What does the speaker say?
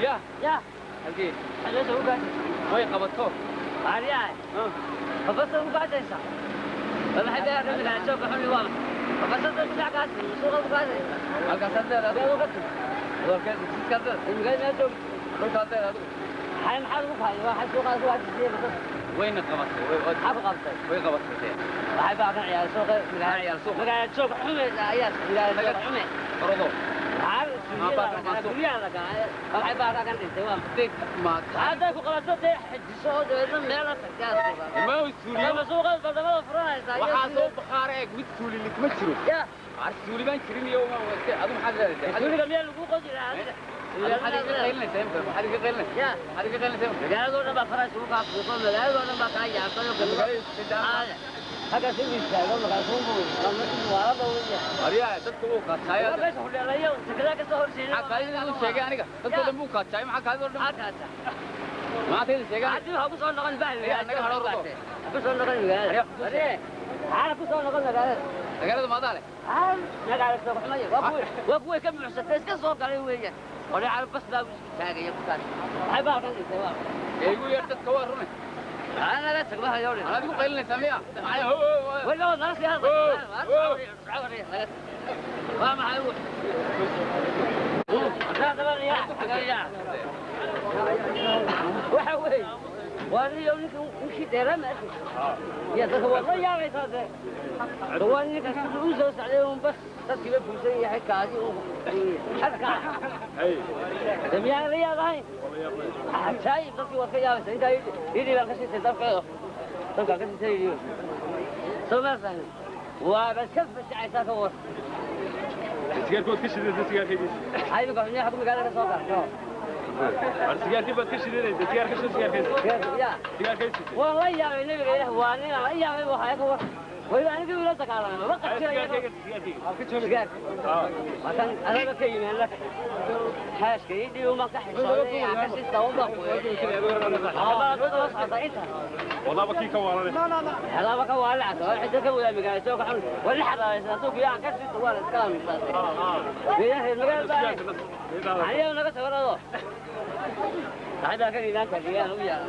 Ya ya halkee meesha u gaajaysa way qabato aryahay babasta u gaajaysa maxay beerka magaala jooga xuni waa babastada dhinac suuqa u gaajaysa halkaasaad leedahay adigu ka timi halkeed iskaad leedahay magaalada meel joogto dhulkaad leedahay adigu maxay maxaad ugu kahay waxay suuqa ku gaajaysa babasta wayna qabatay way maxaa ku qabtay way qabatay waxay baa kan ciyaar suuqa magaala ciyaar suuqa magaala joog xume ayaa magaala joog xume orodo waxaa soo bakhaar eeg mid suuli kuma jiro ar suuli baan jirin iyo adu maxaad leedahay suuliga miyaa lagu qodi lahaa adiga maxaad iga qaylinaysaa imka maxaad iga qaylinaysaa maxaad iga qaylinaysaa imka magaaladoo dhan baa farays ugu kaa fuuqo magaaladoo dhan baa kaa yaabtay halkaas u istaago markaasuu aryaa dadka wuu kaataay meesha hudheelayo sakadaa ka soo horjeeda maxaa kaadida uu sheegay aniga dadka dhan buu kaataay maxaa kaadida dhan maxaa kaata maxaa tayda sheegay haddii waxa ku soo noqon bahal naga haro rodo ku soo noqon magaalada maxaa ku soo noqon magaalada magaalada maadaa leh magaalada soo xumay waa kuwa ka buuxsatay iska soo galay weeyaan qolay carab bas baa isku taagaya ku kaas waxay baa kan dhintay waa igu yeer dadka waa runay أنا لا تقبلها يا ولد أنا أقول قيلنا سميع ولا ناس يا ما معي وحوي وأنا يوم وش ديرة ما يا والله يا ريت هذا وأنا كنت عليهم بس تركب فوزي حكاية حركة جميع الرياضة شايف dadkii waad ka yaabaysaa intaa yidhi baan ka siitay dabka dabka ka siitay yidhi soo ma fahmin waa bas ka fashacaysaa ka war sigaarkood ka shidaysa sigaarkaygiisa ayuu ka xunyaa xagga magaalada ka soo qaatay ar sigaarkii baad ka shidanaysa sigaar ka shid sigaarkaysa ya sigaarkaysa waan la yaabay nabiga ilaah waa nin la yaabay waxaa ka war weliba anigii ula dagaalamay ma qasirayo sigaarka markaan anaga ka yimid la xaaska ii dhiibo ma ka xishoonay ka sita u baqo والله kii ka waalanay halaaba ka waalacata waa xidda ka wadaa magaalada soo kaxun wali xaraabaysan hadduu kuyaan ka sita waa la iska aaminsaatay magaala baa aniga naga sawirado saxiibaa ka iimaanka digaan u yaala.